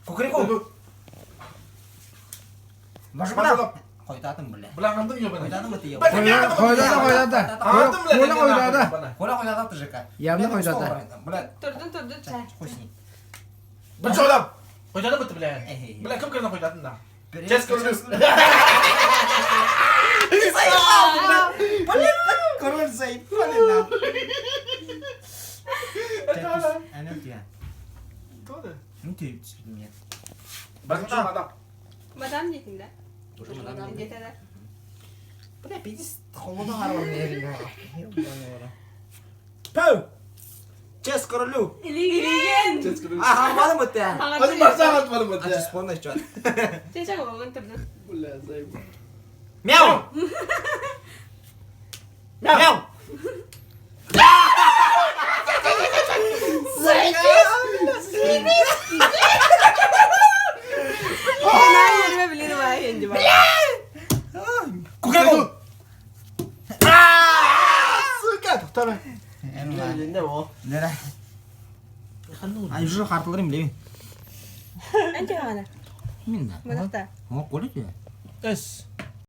Кукареку. Бажабала. Хойутаатым бля. Бля, андым ебаный. Хойутаатым это ебаный. Хойутаата, хойутаата. Коля хойутаата. Коля хойутаата ЖК. Явно хойутаата. Бля, Турдун турдун чай. хуй с ним. Бажабала. Хойутаата бытты, бля. Бля, ким кырна хойутаатын да? Честь королю. Заебал, бля. Блин, король заебали нахуй. Ну ты нет. Бажабала. Мадам диэтиҥ да? Уже мадам. Диэтэ да? Бля, пиздец, холодно харван. Пау! Честь королю. Илиген! Честь королю. А, харваным это. Hadi başa atmadım А hadi. что, спорно что? Чэ чэ оҕон турдун. Бля, заебал. Мяу! Мяу! Наверное, блин, вай, Кукареку! Сука, тоқтар. Не о. Нера. А уже хартыларым билеби. Анча хана. Мин да. Мадахта. О, коля тебе. Эс.